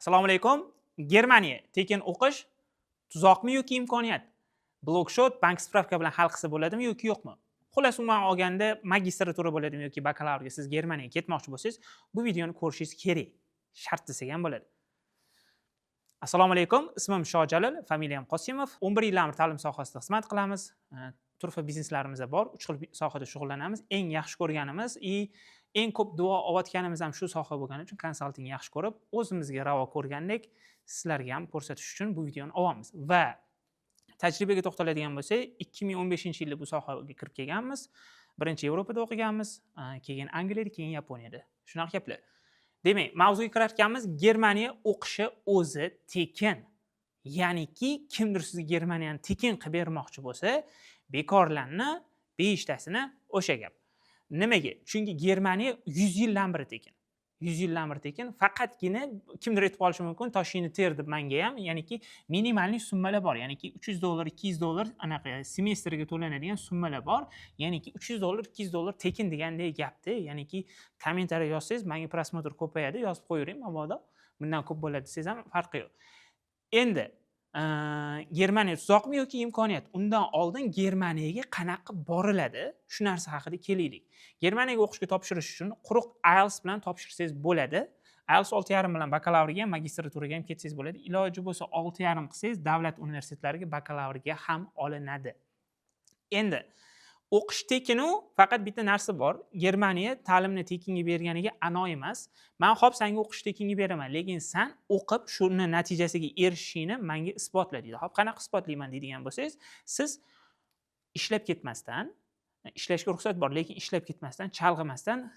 Assalomu alaykum. Germaniya tekin o'qish tuzoqmi yoki imkoniyat? Блок-счёт, bank spravka bilan hal qilsa bo'ladimi yoki yo'qmi? Xullas, umuman olganda, magistratura bo'ladimi yoki bakalavrga siz Germaniyaga ketmoqchi bo'lsangiz, bu videoni ko'rishingiz kerak. Shart desak ham bo'ladi. Assalomu alaykum. Ismim Shohjalil, familiyam Qosimov. 11 yildan beri ta'lim sohasida xizmat qilamiz. Turfa bizneslarimiz bor. 3 xil sohada shug'ullanamiz. Eng yaxshi ko'rganimiz и eng ko'p duo olayotganimiz ham shu soha bo'lgani uchun konsalting yaxshi ko'rib, o'zimizga ravo ko'rgandek, sizlarga ham ko'rsatish uchun bu videoni olyapmiz. Va tajribaga to'xtaladigan bo'lsak, 2015-yilda bu sohaga kirib kelganmiz. Birinchi Yevropada o'qiganmiz, keyin Angliyada, keyin Yaponiyada. Shunaqa gaplar. Demak, mavzuga kirar ekanmiz, Germaniya o'qishi o'zi tekin. Ya'niki kimdir sizga Germaniyani tekin qilib bermoqchi bo'lsa, bekorlarni beshtasini o'sha gap. Nimaga? Chunki Germaniya 100 yildan beri tekin. 100 yildan beri tekin. Faqatgina kimdir aytib qolishi mumkin, toshingni ter deb manga ham, ya'niki минимальный summalar bor. Ya'niki 300 dollar, 200 dollar anaqa semestrga to'lanadigan summalar bor. Ya'niki 300 dollar, 200 dollar tekin degandek gapda. Ya'niki kommentariy yozsangiz, menga просмотр ko'payadi, yozib qo'yavering mabodo. Bundan ko'p bo'ladi desangiz ham farqi yo'q. Endi Germaniya tuzoqmi yoki imkoniyat? Undan oldin Germaniyaga qanaqa boriladi? Shu narsa haqida kelaylik. Germaniyaga o'qishga topshirish uchun quruq IELTS bilan topshirsangiz bo'ladi. IELTS 6,5 bilan bakalavrga ham, magistraturaga ham ketsangiz bo'ladi. Iloji bo'lsa 6,5 qilsangiz, davlat universitetlariga bakalavrga ham olinadi. Endi o'qish tekinu, faqat bitta narsa bor. Germaniya ta'limni tekinga berganiga ano emas. Man hop, senga o'qish tekinga beraman, lekin san o'qib shuni natijasiga erishishingni menga isbotla deydi. Hop, qanaqa isbotlayman deydigan bo'lsangiz, siz ishlab ketmasdan, ishlashga ruxsat bor, lekin ishlab ketmasdan, chalg'imasdan,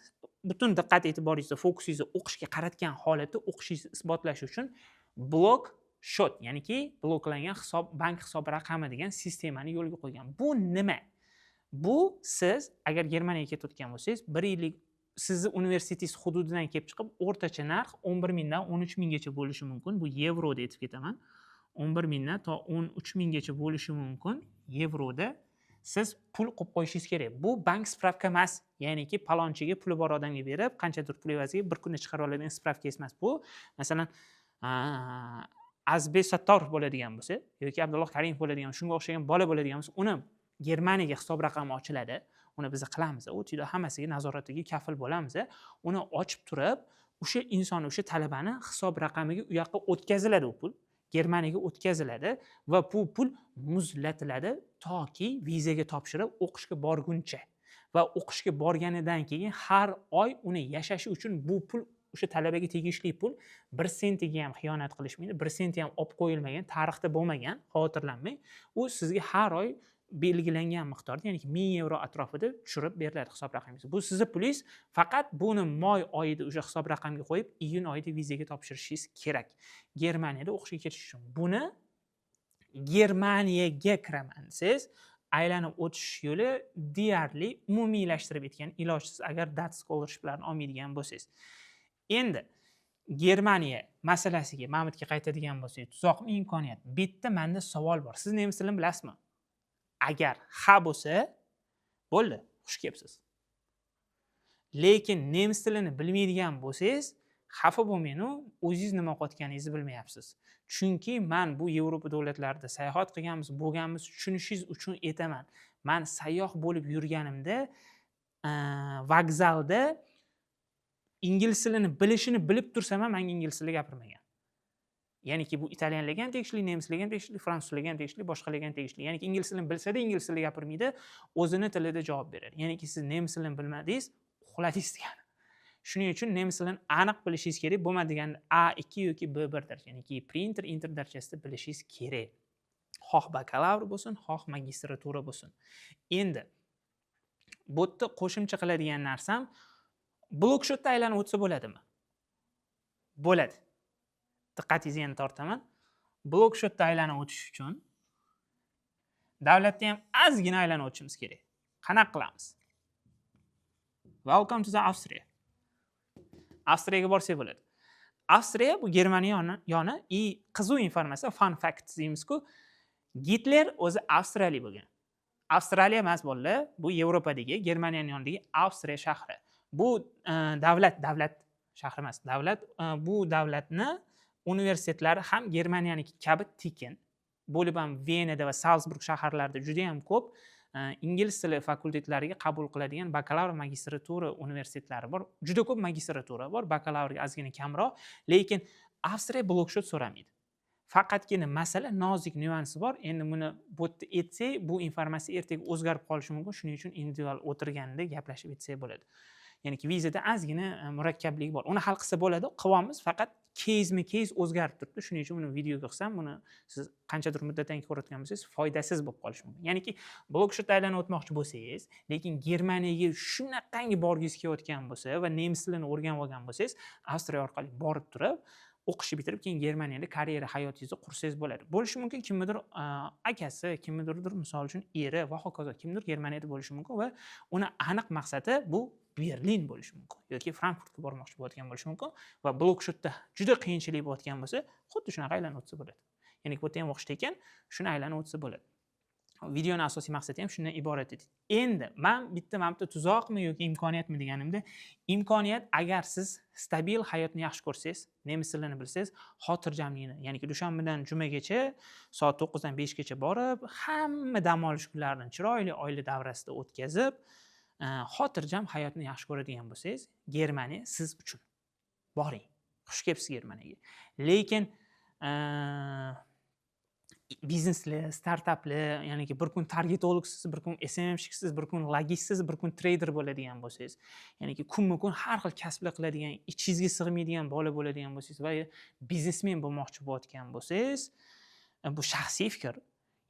butun diqqat e'tiboringizni, fokusingizni o'qishga qaratgan holatda o'qishingizni isbotlash uchun блок-счёт, ya'niki bloklangan hisob, bank hisob raqami degan sistemani yo'lga qo'ygan. Bu nima? Bu siz agar Germaniyaga ketayotgan bo'lsangiz, bir yillik sizni universitetingiz hududidan kelib chiqib, o'rtacha narx 11 mingdan 13 minggacha bo'lishi mumkin. Bu yevroda aytib ketaman. 11 mingdan to 13 minggacha bo'lishi mumkin yevroda. Siz pul qo'yib qo'yishingiz kerak. Bu bank spravka emas, ya'niki palonchiga, puli bor odamga berib, qanchadir pul evaziga bir kunda chiqarib oladigan spravka emas bu. Masalan, Azizbek Sattorov bo'ladigan bo'lsa yoki Abdulloh Karimov bo'ladigan, shunga o'xshagan bola bo'ladigan bo'lsa, uni Germaniyaga hisob raqami ochiladi. Uni biz qilamiz, u juda hammasiga nazoratiga kafil bo'lamiz. Uni ochib turib, o'sha inson, o'sha talabani hisob raqamiga u yoqqa o'tkaziladi, u pul Germaniyaga o'tkaziladi va bu pul muzlatiladi toki vizaga topshirib o'qishga borguncha. Va o'qishga borganidan keyin har oy uni yashashi uchun bu pul, o'sha talabaga tegishli pul, bir sentiga ham xiyonat qilishmaydi, bir senti ham olib qo'yilmagan, tarixda bo'lmagan, xavotirlanmang. U sizga har oy belgilangan miqdorda, ya'ni 1000 yevro atrofida tushirib beriladi hisob raqamingizga. Bu sizni pulingiz, faqat buni moy oyida o'sha hisob raqamga qo'yib, iyun oyida vizaga topshirishingiz kerak Germaniyada o'qishga ketish uchun. Buni Germaniyaga kiraman desangiz, aylanib o'tish yo'li deyarli, umumiylashtirib aytgan, ilojsiz, agar DAT scholarshiplarni olmaydigan bo'lsangiz. Endi Germaniya masalasiga, Mamitga qaytadigan bo'lsak, tuzoqmi, imkoniyat? Bitta manda savol bor: siz nemis tilini bilasizmi? Agar ha bo'lsa, bo'ldi, xush kelibsiz. Lekin nemis tilini bilmaydigan bo'lsangiz, xafa bo'lmangu, o'zingiz nima o'qiyotganingizni bilmayapsiz. Chunki man bu Yevropa davlatlarida sayohat qilganmiz, bo'lganmiz. Tushunishingiz uchun aytaman, man sayyoh bo'lib yurganimda vokzalda ingliz tilini bilishini bilib tursam ham, manga ingliz tilida gapirmagan. Ya'niki bu italyanlarga ham tegishli, nemislarga ham tegishli, fransuzlarga ham tegishli, boshqalarga ham tegishli. Ya'niki ingliz tilini bilsada, ingliz tilida gapirmaydi, o'zini tilida javob beradi. Ya'niki siz nemis tilini bilmadingiz, uxladingiz degani. Shuning uchun nemis tilini aniq bilishingiz kerak, bo'lmadi deganda A2 yoki B1 daraja, ya'niki pre-inter, inter darajasida bilishingiz kerak, xoh bakalavr bo'lsin, xoh magistratura bo'lsin. Endi bu yerda qo'shimcha qiladigan narsam: блок-счёт da aylanib o'tsa bo'ladimi? Bo'ladi. Diqqatingizni yana tortaman. Блок-счёт da aylanib o'tish uchun davlatda ham ozgina aylanib o'tishimiz kerak. Qanaqa qilamiz? Welcome to the Austria. Avstriyaga borsak bo'ladi. Avstriya bu Germaniya yoni. И qiziq informatsiya, fun fact deymizku, Gitler o'zi avstriyalik bo'lgan. Avstraliya emas, bolalar, bu Yevropadagi, Germaniyani yonidagi Avstriya shahri. Bu davlat, davlat, shahar emas, davlat. Bu davlatni Universitetlari ham Germaniyaniki kabi tekin bo'lib ham, Venada va Salzburg shaharlarida juda yam ko'p ingliz tili fakultetlariga qabul qiladigan bakalavr, magistratura universitetlari bor. Juda ko'p magistratura bor, bakalavrga ozgina kamroq, lekin Avstriya блок счёт so'ramaydi. Faqatgina masala, nozik nyuansi bor. Endi buni bu yerda aytsak, bu informatsiya ertaga o'zgarib qolishi mumkin, shuning uchun individual o'tirganda gaplashib aytsak bo'ladi. Ya'niki vizada ozgina murakkablik bor, uni hal qilsa bo'ladi, qilyapmiz, faqat кейс ma кейс o'zgarib turibdi. Shuning uchun buni videoga qilsam, buni siz qanchadir muddatdan keyin ko'rayotgan bo'lsangiz, foydasiz bo'lib qolishi mumkin. Ya'niki блок счёт aylanib o'tmoqchi bo'lsangiz, lekin Germaniyaga shunaqangi borgingiz kelayotgan bo'lsa va nemis tilini o'rganib olgan bo'lsangiz, Avstriya orqali borib turib, o'qishni bitirib, keyin Germaniyada karyera hayotingizni qursangiz bo'ladi. Bo'lishi mumkin, kimnidir akasi, kimnidirdir, misol uchun, eri va hokazo, kimdir Germaniyada bo'lishi mumkin va uni aniq maqsadi bu Berlin bo'lishi mumkin yoki Frankfurtga bormoqchi bo'layotgan bo'lishi mumkin va блок счёт da juda qiyinchilik bo'layotgan bo'lsa, xuddi shunaqa aylanib o'tsa bo'ladi. Ya'ni bu yerda ham o'qish tekin, shuni aylanib o'tsa bo'ladi. Videoni asosiy maqsadi ham shundan iborat edi. Endi man bitta, mana bitta tuzoqmi yoki imkoniyatmi deganimda, imkoniyat. Agar siz stabil hayotni yaxshi ko'rsangiz, nemis tilini bilsangiz, xotirjamlikni, ya'niki dushanbadan jumagacha soat 9dan 5gacha borib, hamma dam olish kunlarini chiroyli oila davrasida o'tkazib, xotirjam hayotni yaxshi ko'radigan bo'lsangiz, Germaniya siz uchun, boring, xush kelibsiz Germaniyaga. Lekin bizneslar, startaplar, ya'niki bir kun targetologsiz, bir kun SMMщик siz, bir kun logistsiz, bir kun treyder bo'ladigan bo'lsangiz, ya'niki kunma kun har xil kasblar qiladigan, ichingizga sig'maydigan bola bo'ladigan bo'lsangiz va biznesmen bo'lmoqchi bo'layotgan bo'lsangiz, bu shaxsiy fikr,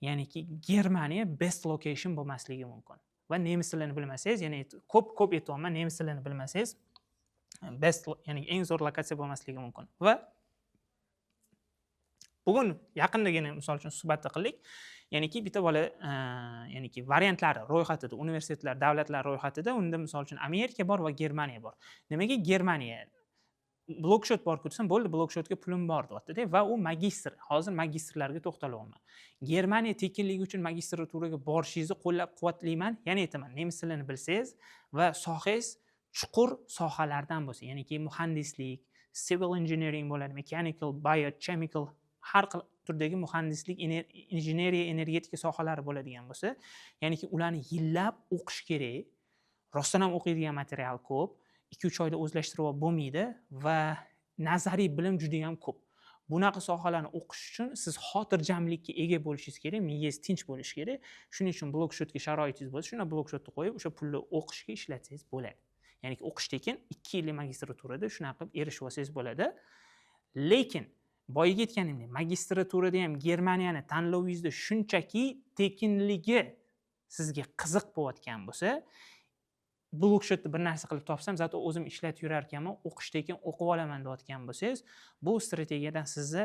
ya'niki Germaniya best location bo'lmasligi mumkin va nemis tilini bilmasangiz, ya'ni ko'p ko'p aytyapman, nemis tilini bilmasangiz, best, ya'ni eng zo'r lokatsiya bo'lmasligi mumkin. Va bugun yaqindagina, misol uchun, suhbatda qildik, ya'niki bitta bola ya'niki variantlari ro'yxatida, universitetlar, davlatlar ro'yxatida unda, misol uchun, Amerika bor va Germaniya bor. Nimaga Germaniya? Блок счёт borku desam, bo'ldi, блок счёт ga pulim bor deyaptida va u magistr. Hozir magistrlarga to'xtalyapman. Germaniya tekinligi uchun magistraturaga borishingizni qo'llab quvvatlayman. Yana aytaman, nemis tilini bilsangiz va sohangiz chuqur sohalardan bo'lsa, ya'niki muhandislik, civil engineering bo'ladi, mechanical, biochemical, har xil turdagi muhandislik, injeneriya, energetika sohalari bo'ladigan bo'lsa, ya'niki ularni yillab o'qish kerak, rostdan ham o'qiydigan material ko'p, 2-3 oyda o'zlashtirib olib bo'lmaydi va nazariy bilim juda yam ko'p. Bunaqa sohalarni o'qish uchun siz xotirjamlikka ega bo'lishingiz kerak, miyangiz tinch bo'lishi kerak. Shuning uchun блок счёт ga sharoitingiz bo'lsa, shunda блок счёт ni qo'yib, o'sha pulni o'qishga ishlatsangiz bo'ladi. Ya'ni o'qish tekin, 2 yillik magistraturada shunaqa qilib erishib olsangiz bo'ladi. Lekin boyagi aytganimdek, magistraturada ham Germaniyani tanlovingizda shunchaki tekinligi sizga qiziq bo'layotgan bo'lsa, блок счёт ni bir narsa qilib topsam, зато o'zim ishlatib yurar ekanman, o'qish tekin, o'qib olaman deyotgan bo'lsangiz, bu strategiyadan sizni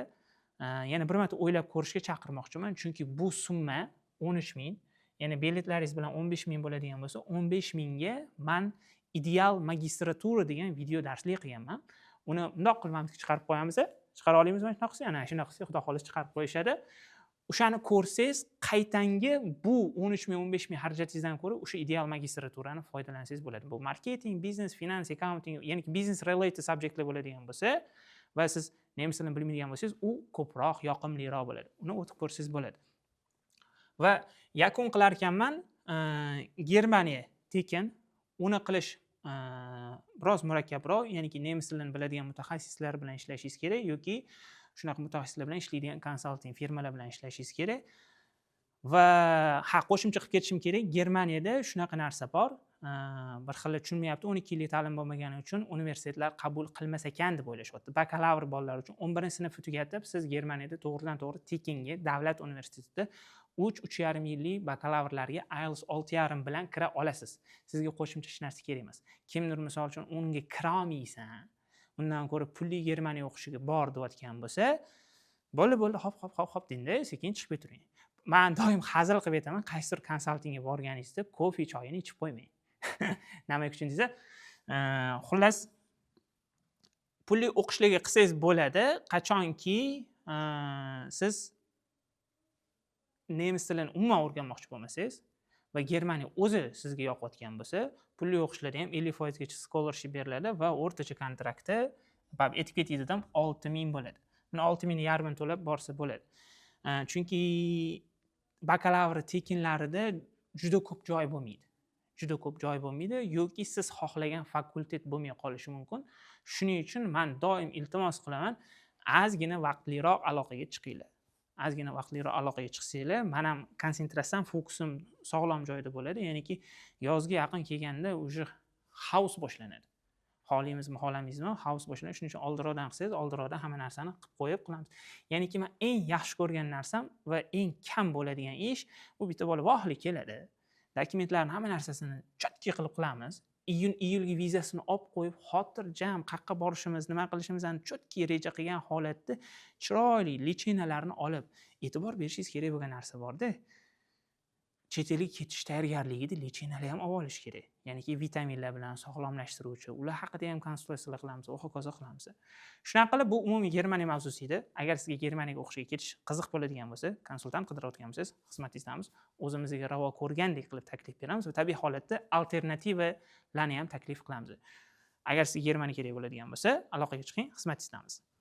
yana bir marta o'ylab ko'rishga chaqirmoqchiman. Chunki bu summa 13 000, ya'ni biletlaringiz bilan 15 000 bo'ladigan bo'lsa, 15 000ga man ideal magistratura degan video darslik qilganman. Uni bundoq qilib mana chiqarib qo'yamiz, chiqara olamizmi shunaqa qilsak? Ana shunaqa qilsak, xudo xohlasa, chiqarib qo'yishadi. O'shani ko'rsangiz, qaytanga bu 13 000, 15 000 xarajatingizdan ko'ra o'sha ideal magistraturani foydalansangiz bo'ladi. Bu marketing, biznes, finans, accounting, ya'ni business related subject lar bo'ladigan bo'lsa va siz nemis tilini bilmaydigan bo'lsangiz, u ko'proq yoqimliroq bo'ladi, uni o'tib ko'rsangiz bo'ladi. Va yakun qilar ekanman, Germaniya tekin, uni qilish biroz murakkabroq, ya'niki nemis tilini biladigan mutaxassislar bilan ishlashingiz kerak yoki shunaqa mutaxassislar bilan ishlaydigan konsalting firmalar bilan ishlashingiz kerak. Va ha, qo'shimcha qilib ketishim kerak, Germaniyada shunaqa narsa bor, bir xil tushunmayapti, 12 yillik ta'lim bo'lmagani uchun universitetlar qabul qilmas ekan deb o'ylashyapti. Bakalavr bolalar uchun 11-sinfni tugatib, siz Germaniyada to'g'ridan to'g'ri tekinga davlat universitetida 3, 3,5 yillik bakalavrlarga IELTS 6,5 bilan kira olasiz. Sizga qo'shimcha hech narsa kerak emas. Kimdir, misol uchun, unga kirolmaysan, undan ko'ra pulli Germaniya o'qishiga bor deyotgan bo'lsa, bo'ldi, bo'ldi, hop, hop, hop, hop dengda, sekin chiqib keturing. Man doim hazil qilib aytaman, qaysidir konsaltingga borganingizda kofe, choyini ichib qo'ymang. Nima uchun desa, xullas, pulli o'qishlarga qilsangiz bo'ladi, qachonki siz nemis tilini umuman o'rganmoqchi bo'lmasangiz va Germaniya o'zi sizga yoqayotgan bo'lsa, pulli o'qishlarda ham 50%gacha scholarship beriladi va o'rtacha kontrakti, baribir aytib ketay dedim, 6000 bo'ladi. Buni 6500 ni to'lab borsa bo'ladi. Chunki bakalavr tekinlarida juda ko'p joy bo'lmaydi, juda ko'p joy bo'lmaydi yoki siz xohlagan fakultet bo'lmay qolishi mumkin. Shuning uchun man doim iltimos qilaman, ozgina vaqtliroq aloqaga chiqinglar. Ozgina vaqtliroq aloqaga chiqsanglar, man ham konsentratsiyam, fokusim sog'lom joyda bo'ladi. Ya'niki yozga yaqin kelganda уже xaos boshlanadi, xohlaymizmi, xohlamaymizmi, xaos boshlanadi. Shuning uchun oldinroqdan qilsangiz, oldinroqdan hamma narsani qilib qo'yib qilamiz. Ya'niki man eng yaxshi ko'rgan narsam va eng kam bo'ladigan ish bu: bitta bola vohli keladi, dokumentlarni, hamma narsasini четкий qilib qilamiz, iyun, iyulga vizasini olib qo'yib, xotirjam qayerqa borishimiz, nima qilishimizni четкий reja qilgan holatda chiroyli лечения larni olib. E'tibor berishingiz kerak bo'lgan narsa borda, chet elga ketish tayyorgarligida лечения lar ham olib olish kerak, ya'niki vitaminlar bilan sog'lomlashtiruvchi, ular haqida ham konsultatsiyalar qilamiz va hokazo qilamiz. Shunaqa qilib, bu umumiy Germaniya mavzusi edi. Agar sizga Germaniyaga o'qishga ketish qiziq bo'ladigan bo'lsa, konsultant qidirayotgan bo'lsangiz, xizmatingizdamiz. O'zimizga ravo ko'rgandek qilib taklif beramiz va tabiiy holatda alternativalarni ham taklif qilamiz. Agar sizga Germaniya kerak bo'ladigan bo'lsa, aloqaga chiqing, xizmatingizdamiz.